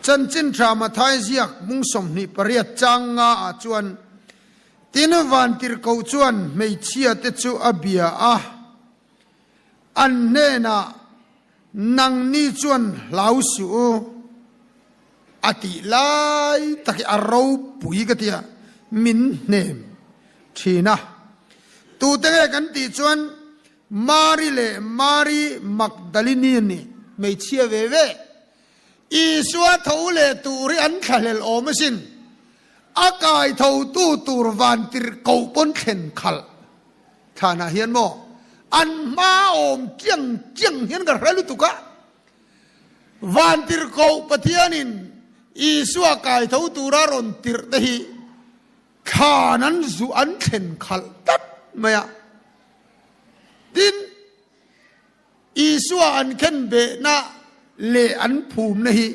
Chanchin Tha Mathai ziak bung 28 chang nga ah chuan, Tin vantirhkoh chuan hmeichhia te chu a bia a, an hnenah, Nangni chuan hlau suh u, a tih lai tak hi a ropui ka tia min hnem thin a. Tute nge kan tih chuan Mari leh Mari Magdalini an ni, hmeichhia ve ve. Isua tho leh tur hi an thlahlel awm asin. A kai thotu tur vantirhkoh pawn thlen khalh thlanah hian maw an hma awm chiang chiang hian ka hre lutuk a. Vantirhkoh Pathianin Isua kai tho tura rawn tirh te hi thlan an zuh an thlen khalh tlat mai a. Tin, Isua an khenbehna leh an phumna hi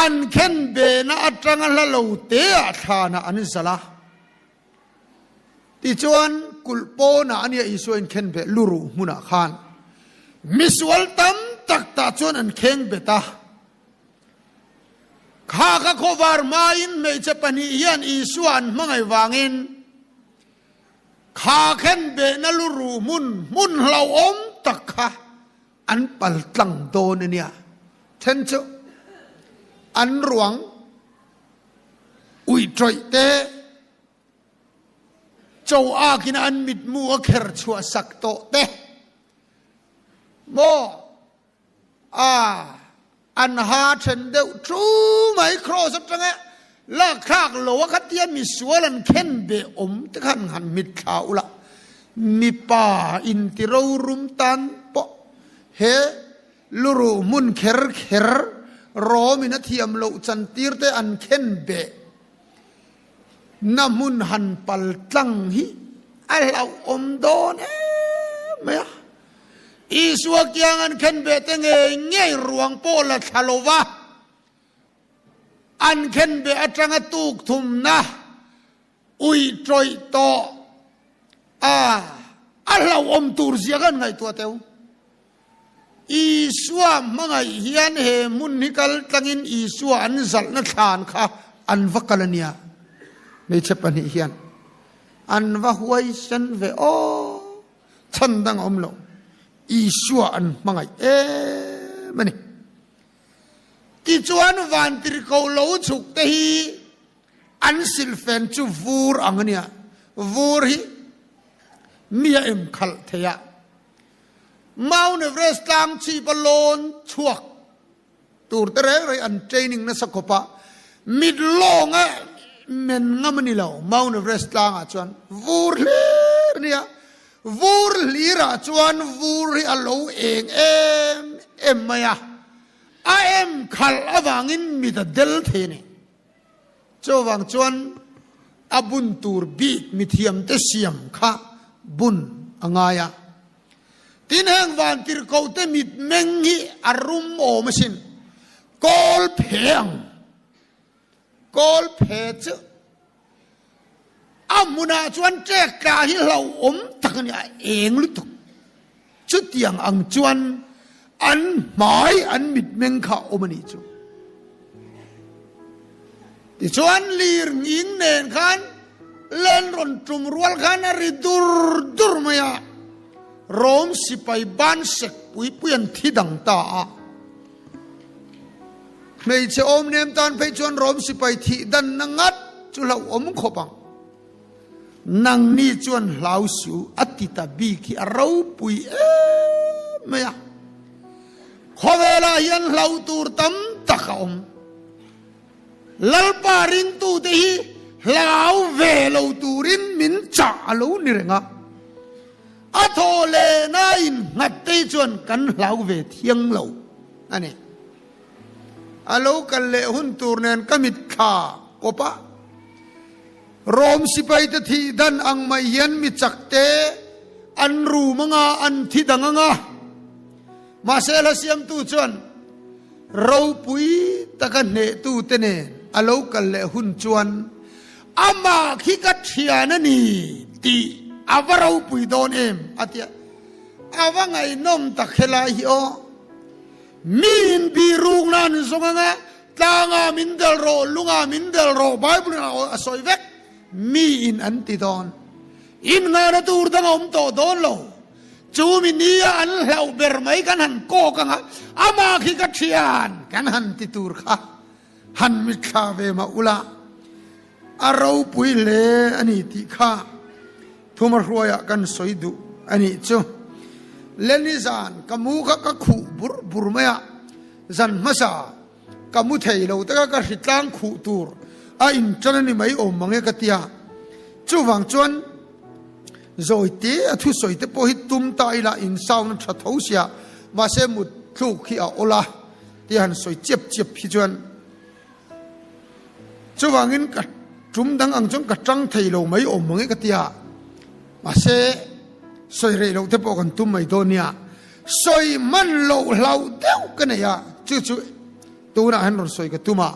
an khenbehna atanga hla lo teah thlanah an zalh a. Tichuan, kulh pawnah a nia Isua inkhenbeh luruh hmunah khan misual tam tak tah chuan an khengbet a. Kha ka khawvar hmain hmeichhe pahnih hian Isua an hmangaih vangin Kha khenbehna luruh hmun hmun hlauhawm tak kha an pal tlang dawn a nia. Then chu an ruang uih tawih te cho akin an mitmu a kher chhuah sak tawh te maw A, an ha then deuh thu mai cross atanga lak thlak lo a khatia misual an khen beh awm te khan han mit thla ula mipa inti rorum tan pawh he luruh hmun kher kher rawm in a thiam loh chantir te an khen beh na hmun han pal tlang hi a hlauhawm dawn em mai a. Isua kiang an khen ve te ngei ngei ruang pawh la thla lo va, an khen ve atanga tuk thumna uih tawih tawh a a hlauhawm tur zia khan ngaihtuah teu. Isua hmangaih hian he hmun hi kal tlangin Isua an zalhna thlan kha an va kal a nia. Hmeichhe pahnih hian an va huaisen ve aw. Chhan dang a awm lo. Isua an hmangaih em a ni. Tichuan vantirhkoh lo chhuk te hi an silhfen chu vur ang a nia. Vur hi mi a em khalh thei a. Mount Everest tlang chhip a lawn chhuak tur te reng reng an training nasa khawp a. Mit lawng a men ngam a ni lo. Mount Everest tlangah chuan vur hlir a nia. Vur hlirah chuan vur hi a lo eng em em mai a. A em khalh avangin mit a del thei a ni. Chuvang chuan a bun tur bik mithiamte siam kha bun a ngai a. Tin heng vantirhkohte mitmeng hi a rum awm asin. Kawl phe ang. Kawl phe chu a hmunah chuan ṭek tla hi hlauhawm tak a ni a, eng lutuk. Chutiang ang chuan an hmai an mitmeng kha a awm a nih chu. Tichuan lir nghing nen khan len rawn tum rual khan a ri dur dur mai a, Rom sipai ban sek pui pui an thi dang ta a. Hmeichhe awm nem tan phei chuan Rom sipai thih danna ngat chu hlauhawm khawp ang. Nangni chuan hlau su a ti ta bik hi a ropui em mai a. Khawvelah hian hlau tur tam tak a awm. Lalpa ringtute hi hlau ve lo turin min chah a lo ni reng a. A thaw leh na innghat te chuan kan hlau ve thiang lo a ni. A lo kal leh hun tur nen ka mitthla kawp a. Rom sipaite thih dan ang mai hian mi chakte an rum anga an thi dang anga. Mahse hla siamtu chuan ropui taka hnehtute nen a lo kal leh hun chuan amah khi ka thian a ni tih a va ropui dawn em a ti a. A va ngaihnawm tak helai hi aw. Mi inbirukna an zawng anga. Tlangah min del rawh, lungah min del rawh, Bible in a sawi vek. Mi in an ti dawn. In nghahna tur dang a awm tawh dawn lo. Chu mi nia an hlauh ber mai kan han kawk ang a, amah khi ka thian kan han ti tur kha han mitthla ve mah ula, a ropui hle a ni tih kha thuma hruaiah kan sawi duh a nih chu. Lenny zan ka mu kha ka khuh bur bur mai a, zan hmasa Ka mu thei lo taka ka hritlang khuh tur a inṭan a ni mai awm mang e ka tia. Chuvang chuan zawi te a thusawi te pawh hi tum ta ila in sound a ṭha tho sia, mahse mut thluk hi a awl a tia han sawi chiap chiap hi chuan chuvangin ka tum dang ang chuan ka ṭang thei lo mai awm mang e ka tia. Mahse sawi reh loh te pawh kan tum mai dawn nia. Sawi hman loh hlauh deuh ka nei a, chu chu tunah hian rawn sawi ka tum a,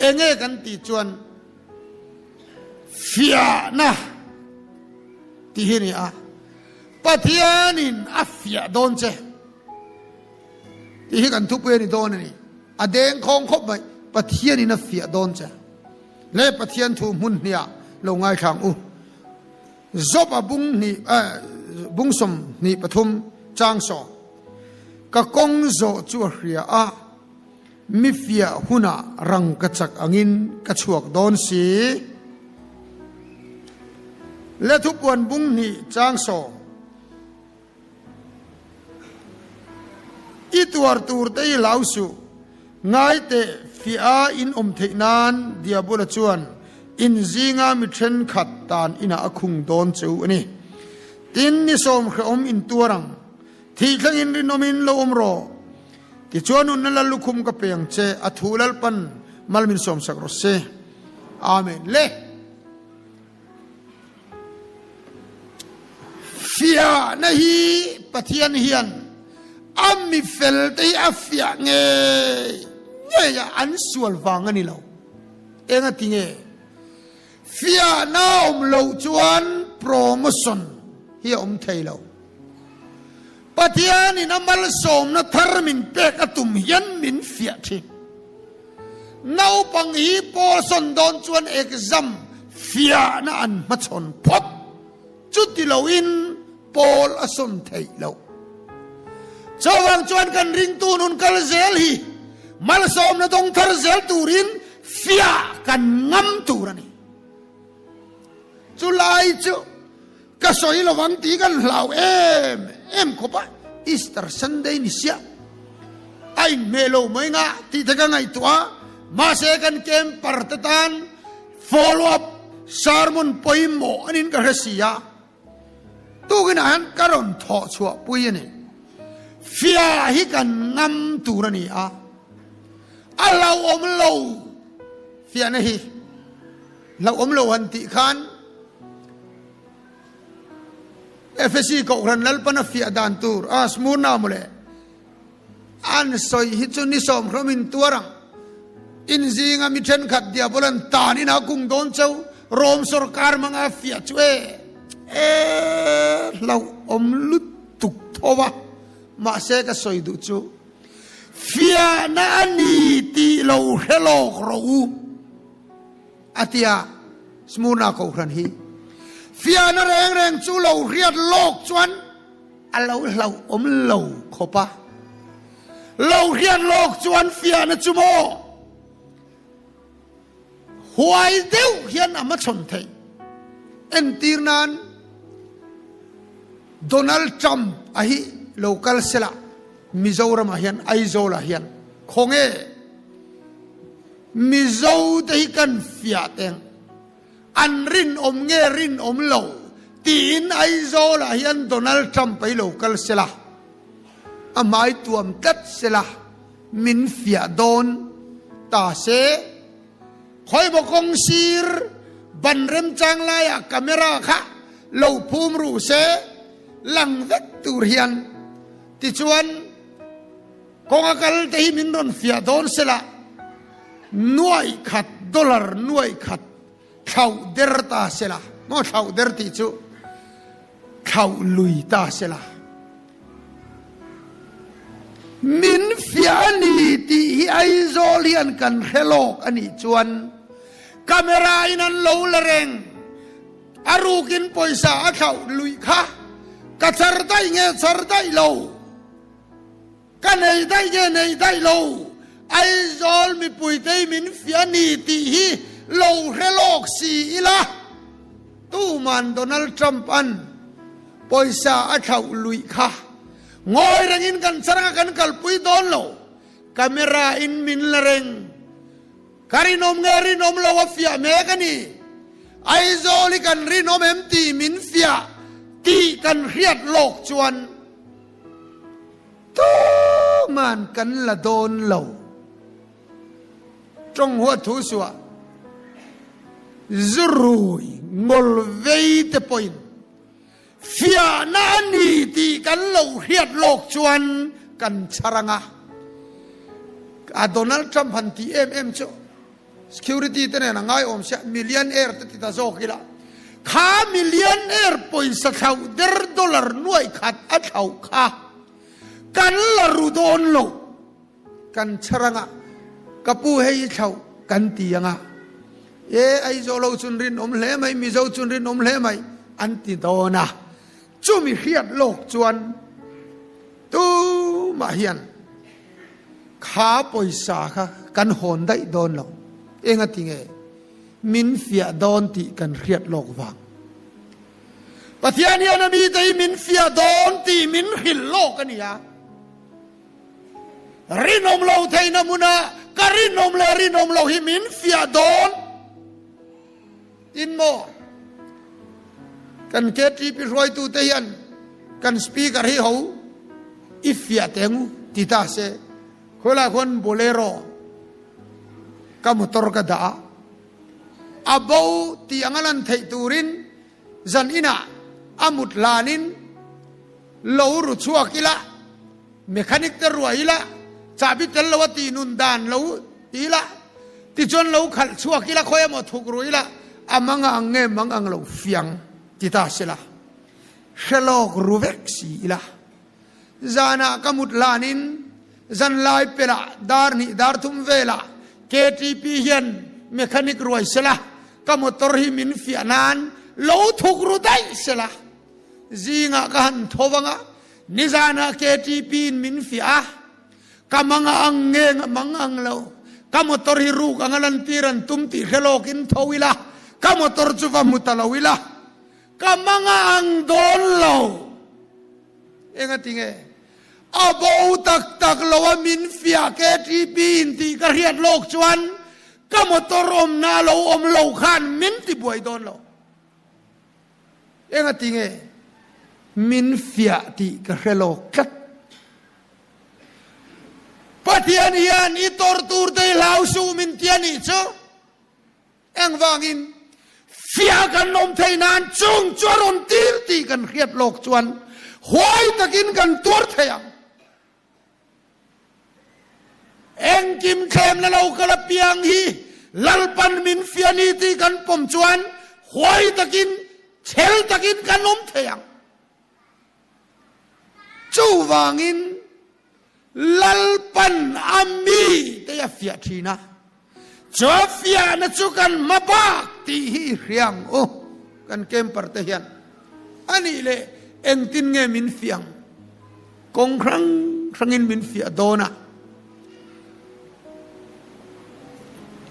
enge kan tih chuan fiahna tih hi a ni a, Pathianin a fiah dawn che tih hi kan thupui a ni dawn a ni, a dengkhawng khawp mai, Pathianin a fiah dawn che le Pathian thu hmun hniah lo ngaithlang u. Job a bung hnih bung 23 chang sawm. Ka kawng zawh chu a hria a, mi fiah hunah rang ka chak angin ka chhuak dawn si. Lethupuan bung hnih chang sawm. I tuar tur te hi hlau suh. Ngai teh, fiah a in awm theih nan Diabola chuan in zinga mi thenkhat tan inah a khung dawn che u a ni. Tin, ni sawm hrehawm in tuar ang. Thih thlengin rinawmin lo awm rawh. Tichuan nunna lal lukhum ka pe ang che, a thu Lalpan mal min sawmsak rawh se. Amen. Le! Fiahna hi Pathian hian a mi felte hi a fiah ngei ngei a, an sual vang a ni lo. Enga ti nge? Fiahna awm loh chuan promotion hi a awm thei lo. Pathianin a malsawmna thar min pek a tum hian min fiah thin. Naupang hi pawl sawn dawn chuan exam fiahna an hmachhawn phawt. Chuti loin pawl a sawn theih loh. Chuvang chuan kan ringtu nun kal zel hi malsawmna dawng thar zel turin fiah kan ngam tur a ni. Chulai chu Ka sawi lo ang tih kan hlau em em khawp a, Easter Sunday ni siah a inhmeh lo mai nga tih te ka ngaihtuah a, mahse kan camper te tan follow up sermon pawimawh anin ka hre si a, tukinah hian ka rawn thawh chhuah pui a ni. Fiah hi kan ngam tur a ni a, a hlauhawm lo fiahna hi hlauhawm lo han tih khan, Efesi Kohhran Lalpan a fiah dan tur a Smurna mawle an sawi hi chu ni sawmhlawm in tuar ang. In zinga mi thenkhat diabolan tan in a kung dawn cheu Rom sorkar hmanga a fiah chu e e hlauhawm lutuk tho a mahse ka sawi duh chu fiahna a ni tih lo hre lawk rawh u. A ti a, Smurna Kohhran hi fiahna reng reng chu lo hriat lawk chuan a lo hlauhawm lo khawp a. Lo hriat lawk chuan fiahna chu maw huai deuh hian a hmachhawn theih. Entir nan Donald Trump a hi lo kal sela Mizoramah hian Aizawlah hian khawnge Mizo te hi kan fiah teng, an rinawm nge rinawm lo tiin Aizawl ah hian Donald Trump a i lo kal sela, a hmai tuam tlat sela min fiah dawn ta se. Khawimaw kawng sir ban remchang laiah camera kha lo phum ruh se lang vek tur hian tichuan, Kawnga kal te hi min rawn fiah dawn sela, nuaih khat dollar nuaih khat thlauh der ta sela, maw thlauh der tih chu thlauh lui ta sela, min fiah a ni tih hi. Aizawl hian kan hre lawk a nih chuan camera in an lo la reng. A rukin pawisa a thlauh luih kha ka char daih nge char daih lo? Ka nei daih nge nei daih lo? Aizawl mipuitei min fiah a ni tih hi lo hre lawk si ila. Tuman Donald Trump-a'n pawisa a thlauh luih kha ngawi rengin kan char anga kan kalpui dawn lo. Camera in min la reng. Ka rinawm nge rinawm lo a fiah mek a ni. Aizawl hi kan rinawm em tih min fiah tih kan hriat lawk chuan tuman kan la dawn lo. Tawng huat thu suah zu rui ngawl vei te pawhin Fiahna a ni tih kan lo hriat lawk chuan kan chhar ang a. A Donald Trump han tih em em chu security te nen a ngaiawm sia, millionaire te ti ta zawk ila. Kha millionaire pawisa thlauh der dollar nuaih khat a thlauh kha kan la ru dawn lo. Kan chhar anga ka pu hei i thlauh kan ti anga e Aizawl ho chun rinawm hle mai Mizo chun rinawm hle mai an ti dawn a, chumi hriat lawk chuan tumah hian kha pawisa kha kan hawn daih dawn lo, enga ti nge min fiah dawn tih kan hriat lawk vang. Pathian hian a mite hi min fiah dawn tih min hrilh lawk a ni a. Rinawm lo theihna hmuna ka rinawm leh rinawm lo hi min fiah dawn. Tin maw? Kan KTP hruaitute hian kan speaker hi ho i fiah teh ngu ti ta se. Khawilai khuan Bolero ka motor ka dah a, a bo tih anga lan theih turin Zan inah a mut hlanin lo ru chhuak ila, mechanic te ruah ila, chahbi tel lo a tih nun dan lo ti ila, tichuan lo khalh chhuak ila, khawi emaw thuk ru ila, a mang ang nge mang ang lo fiang ti ta sela, hre lawk ru vek si ila. Zanah ka mut hlanin zanlai pelah dar hnih dar thum velah KTP hian mechanic ruai sela, ka motor hi min fiah nan lo thuk ru daih sela. Zingah ka han tho vang a, nizanah KTP in min fiah a, ka mang a ang nge mang ang lo, ka motor hi ruk anga lantir an tum tih hre lawkin tho ila, ka motor chu va hmu ta lo ila, Ka mang a ang dawn lo. Engati nge? A bo tak tak lo a min fiah KTP in tih ka hriat lawk chuan ka motor awmna a lo awm lo khan min ti buai dawn lo. Engati nge? Min fiah tih ka hre lawk tlat. Pathian hian i tawrh tur te i hlau suh min ti a nih chu. Engvangin fiah kan awm theih nan chung chu a rawn tir tih kan hriat lawk chuan huai takin kan tuar thei ang. Engkim thlemna lo kal apiang hi Lalpan min fiah ni tih kan pawm chuan huai takin chhel takin kan awm thei ang. Chuvangin Lalpan a mi te a fiah thin a, chu a fiahna chu kan hma bak tih hi i hria ang u. Kan camper te hian a nih leh engtin nge min fiah ang? Kawng hrang hrangin min fiah dawn a,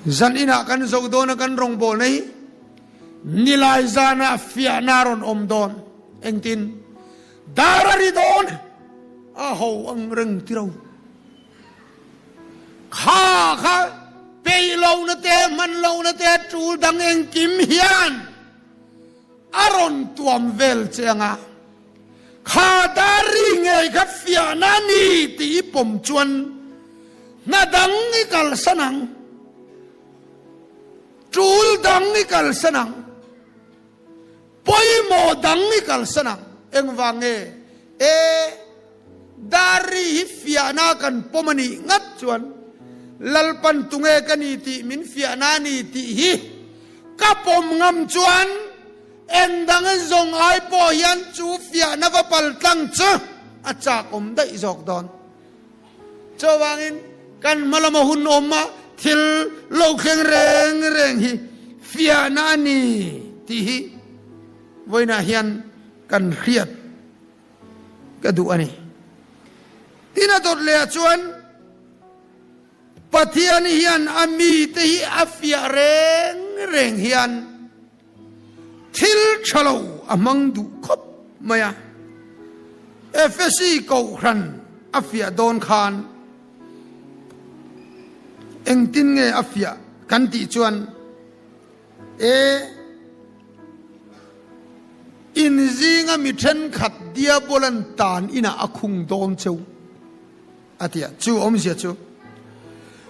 zan inah kan zo dawn a kan rawngbawlna hi nilai zanah fiahna a rawn awm dawn. Engtin? Dar a ri dawn a ho ang reng tiro. Kha kha peih lohna te hman lohna te tul dang engkim hian a rawn tuam vel che anga kha dar ri ngei kha fiahna a ni tih i pawm chuan hna dang i kalsan ang, tul dang i kalsan ang. Pawimawh dang i kalsan ang. Engvang nge? E, Dari hi fiahna kan pawm a nih ngat chuan Lalpan tunge ka ni tih min fiahna a ni tih hi ka pawm ngam chuan eng dang zawng ai pawh hian chu fiahna va pal tlang chu a chak awm daih zawk dawn. Chuvangin. Kan hma lama hun awma thil lo thleng reng reng hi fiahna a ni tih hi vawiinah hian kan hriat ka duh a ni. Tin a dawt lehah chuan Pathian hian a mite hi a fiah reng reng hian thil tha lo a hmang duh khawp mai a. Efesi Kohhran a fiah dawn khan engtin nge a fiah kan tih chuan e in zinga mi thenkhat Diabolan tan inah a khung dawn cheu. A ti a, chu awmzia chu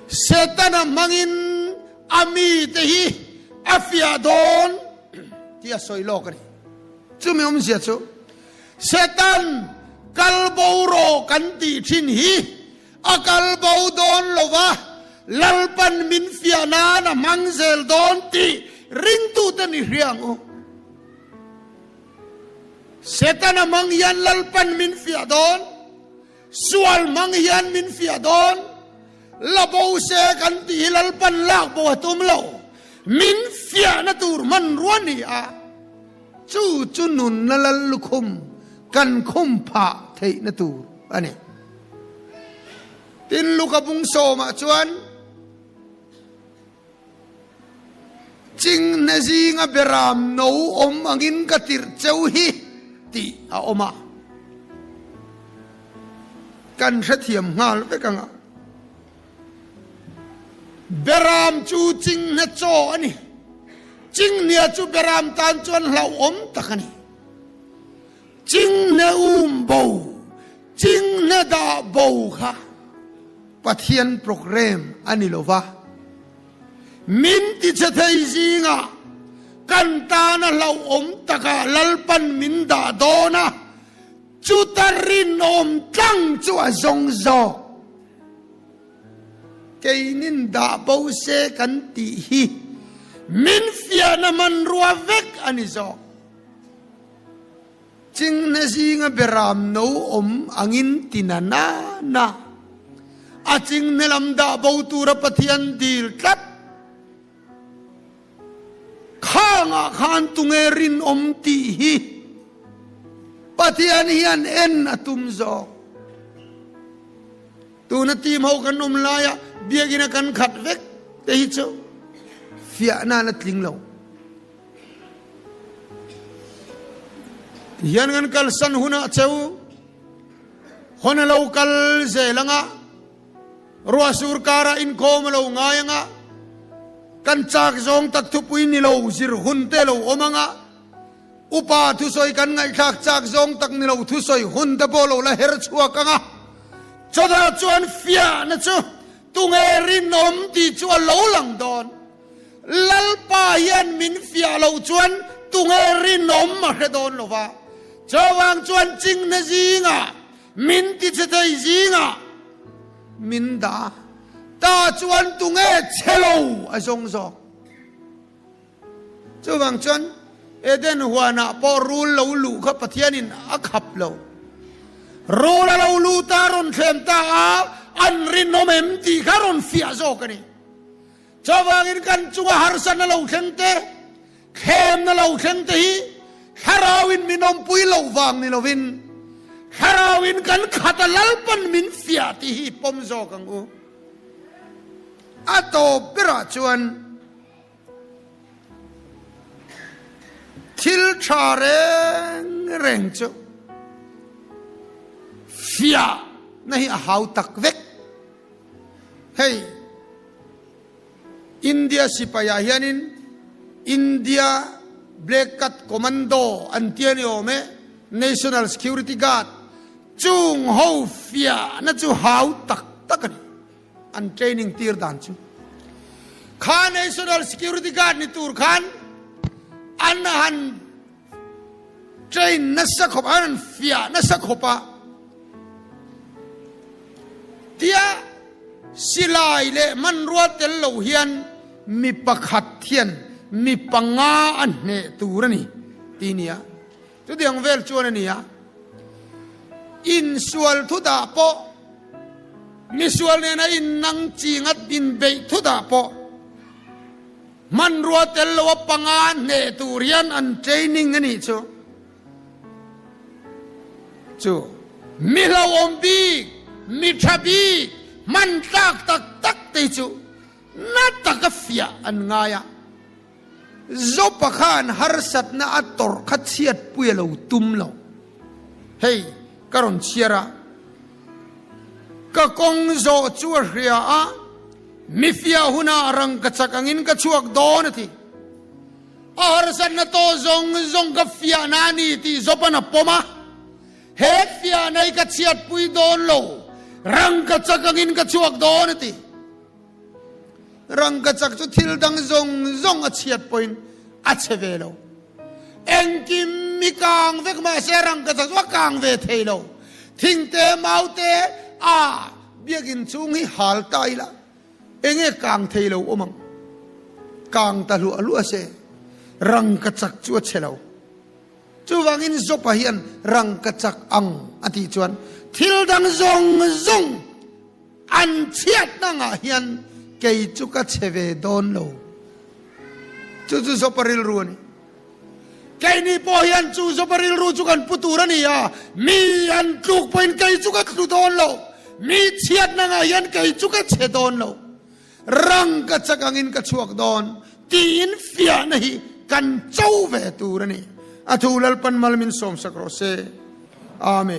Setana hmangin a mite hi a fiah dawn tih a sawi lawk a ni. Chumi awmzia chu Setan kal bo rawh kan tih thin hi a kal bo dawn lo va, Lalpan min fiah nan a hmang zel dawn tih ringtute ni hria ang u. Setana hmang hian Lalpan min fiah dawn. Sual hmang hian min fiah dawn. La bo se kan tih hi Lalpan lak bo a tum lo. Min fiahna tur hmanrua ni a, chu chu nunna lal lukhum kan khum phah theihna tur a ni. Tin, Luka bung sawmah chuan Chinghne zinga beram no awm angin ka tirh cheu hi tih a awm a, kan hrethiam nghal vek ang a. Beram chu chinghne chaw a ni. Chinghnia chu beram tan chuan hlauhawm tak a ni. Chinghne um bo, chinghne dah bo kha Pathian program a ni lo va. Min tichhe thei zingah kan tana hlauhawm takah Lalpan min dah dawn a, chuta rinawm tlang chu a zawng zawk. Keinin dah bo se kan tih hi min fiahna hmanrua vek a ni zawk. Chinghne zinga beram no awm angin ti na na na. A chinghne lam dah bo tura Pathian dil tlat. Khangah khan tunge rinawm tih hi Pathian hian en a tum zawk. Tuna team ho kan awm laia biakina kan khat vek te hi chu fiahna a tling lo. Tihian kan kalsan hunah cheu hawn a lo kal zel anga, ruah sur karah inkhawm a lo ngai anga, kan chak zawng tak thupui ni lo zir hun te lo awm anga, upa thusawi kan ngaihthlak chak zawng tak ni lo thusawi hun te pawh lo la her chhuak anga, chawdah chuan fiahna chu tunge rinawm tih chu a lo lang dawn. Lalpa hian min fiah loh chuan tunge rinawm a hre dawn lo va, chuvang chuan chinghne zingah, min tichhe thei zingah min dah a, ta chuan tunge chhe lo a zawng zawk. Chuvang chuan Eden huanah pawh rul lo luh kha Pathianin a khap lo. Rul a lo lut a, rawn thlem ta a, an rinawm em tih kha rawn fiah zawk a ni. Chuvangin kan chunga harsatna lo thleng te, thlemna lo thleng te hi Thlarauin min awmpui loh vang ni lovin Thlarauin kan khat a Lalpan min fiah tih hi pawm zawk ang u. A tawp berah chuan thil tha reng reng chu fiahna hi a hau tak vek. Hei India sipai ah hianin India Black Cat Commando an ti a ni awm e, National Security Guard chung ho fiahna chu hau tak tak a ni, an training tir dan chu. Kha National Security Guard ni tur khan an han Train nasa khawp an han fiah nasa khawp a, tia silai leh hmanrua tel lo hian mi pakhat hian mi panga a hneh tur a ni ti nia. Chutiang vel chuan a ni a, insual thu dah pawh. Misual nena innang chinga inbeih thutah pawh hmanrua tel loa panga hneh tur hian an training a nih chu. Chu mi hlauhawm bik, mi tha bik, hman tlak tak tak te chu na taka fiah an ngai a. Zopa khan harsatna a tawrh kha chhiatpui a lo tum lo. Hei, ka rawn chhiar a, ka kawng zawh chu a hria a, mi fiah hunah rangkachak angin ka chhuak dawn a ti. A harsatna tawh zawng zawng ka fiahna a ni tih Zopa'n a pawm a, he fiahna hi ka chhiatpui dawn lo, rangkachak angin ka chhuak dawn a ti. Rangkachak chu thil dang zawng zawng a chhiat pawhin a chhe ve lo. Engkim mi kang vek mahse rangkachak chu a kang ve thei lo. Thingte, maute, a biakin chhung hi hal ta ila enge kang thei lo awm ang? Kang ta hluah hluah se rangkachak chu a chhe lo. Chuvangin Jopa hian rangkachak ang a tih chuan thil dang zawng zawng An chhiatna ngah hian kei chu ka chhe ve dawn lo. Chu chu Jopa rilru a ni. Keini pawh hian chu Jopa rilru chu kan pu tur a ni a, mi an tluk pawhin kei chu ka tlu dawn lo, mi chhiatna ngah hian kei chu ka chhe dawn lo, rang ka chak angin ka chhuak dawn tiin fiahna hi kan cho ve tur a ni. A thu Lalpan mal min sawmsak rawh se. Amen.